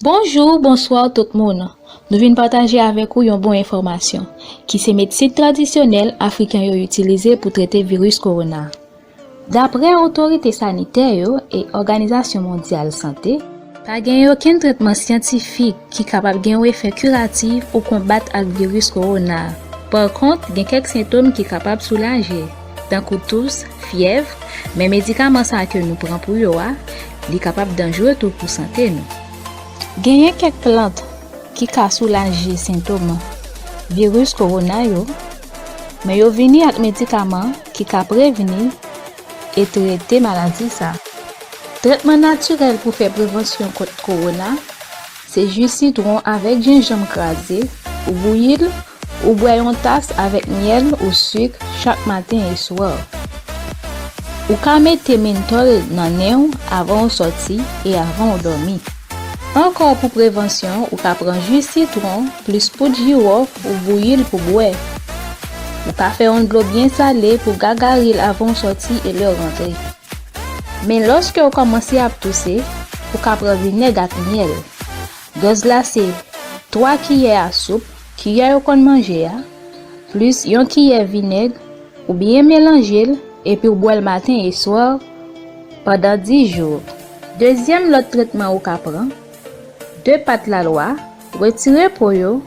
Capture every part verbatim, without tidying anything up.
Bonjou, bonswa tout moun. Nou vin pataje avèk ou yon bon enfòmasyon, ki se medsin tradisyonèl afriken yo itilize pou trete viris kowona. Dapre otorite sanitè yo e Òganizasyon Mondyal Sante, pa gen okenn tretman syantifik ki kapab gen yon efè kiratif ou konbat ak viris kowona. Pa kont, gen kèk sentòm ki kapab soulaje, tankou tous, fyèv, men medikaman sa ke nou pran pou yo a, li kapab danjre tou pou sante nou. Genyen kèk plant ki ka soulaje sentòm viris kowona yo, men yo vini ak medikaman ki ka prevni e trete maladi sa. Tretman natirèl pou fè prevansyon kont kowona, se ji sitwon avèk jenjanm kraze, ou bouyi l, ou bwè yon tas avèk myèl ou sik chak maten e swa. Ou ka mete mentòl nan nen w avan w sòti e avan w dòmi. Ankò, pou prevansyon, ou ka pran ji sitwon plis poud jiwòf ou bouyi l pou bwè. Ou ka fè yon dlo byen sale pou gagari l avan w sòti e lè w rantre. Men lòske w kòmanse ap touse, ou ka pran vinèg ak myèl. Dòz la se twa kiyè a soup kiyè yo konn manje a, plis yon kiyè vinèg, ou byen melanje l epi w bwè l maten e swa pandan dis jou. Dezyèm lòt tretman ou ka pran, de pat lalwa, retire po yo,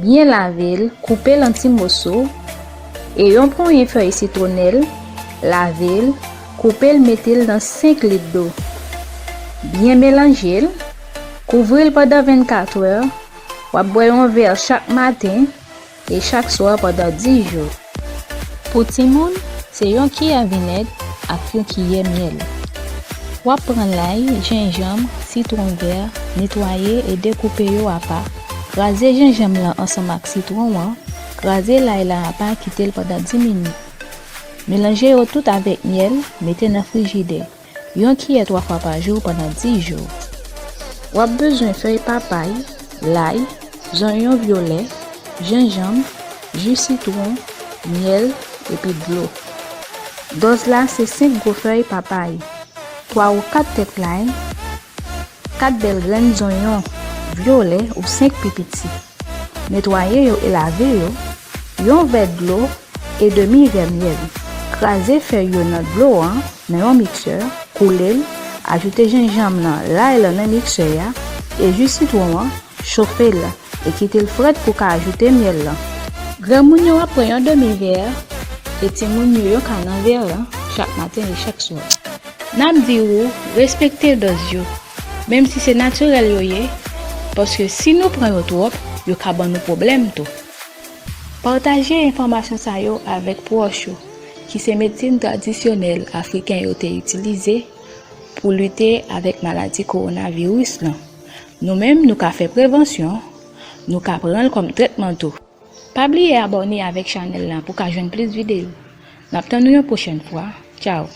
byen lave l, koupe l an ti moso, e yon ponyen fèy sitwonèl, lave l, koupe l, mete l nan senk lit dlo. Byen melanje l, kouvri l pandan vennkat è, w ap bwè yon vè chak maten e chak swa pandan dis jou. Pou timoun, se yon kiyè vinèg ak yon kiyè myèl. W ap pran lay, jenjanm, sitwon vè, netwaye e dekoupe yo apa. Kraze jenjanm lan ansanm ak sitwon an, kraze lay la apa, kite l pandan dis minit. Melanje yo tout avèk myèl, mete nan frijidè. Yon kiyè twa fwa pa jou pandan dis jou. W ap bezwen fèy papay, lay, zonyon vyolè, jenjanm, ji sitwon, myèl, epi dlo. Dòz la se senk gwo fèy papay, twa ou kat tèt lay, kat bèl grenn zonyon vyolè ou senk pi piti. Netwaye yo e lave yo, yon vè dlo e demi vè myèl. Kraze fèy yo nan dlo an nan yon miksè, koule l, ajoute jenjanm lan, lay lan nan miksè a, e ji sitwon an, chofe l e kite l frèt pou w ka ajoute myèl lan. Granmoun yo ap pran yon demi vè e timoun yo yon ka nan vè lan chak maten e chak swa. N ap di ou, respekte dòz yo, menm si se natirèl yo ye, paske si nou pran yo twòp, yo ka ban nou pwoblèm tou. Pataje enfòmasyon sa yo avèk pwòch ou, ki se medsin tradisyonèl afriken yo te itilize pou lite avèk maladi kowonaviris lan. Nou menm, nou ka fè prevansyon, nou ka pran l kòm tretman tou. Pa bliye abòne avèk chanèl la pou w ka jwenn plis videyo. N ap tann ou yon pwochèn fwa. Tchaw!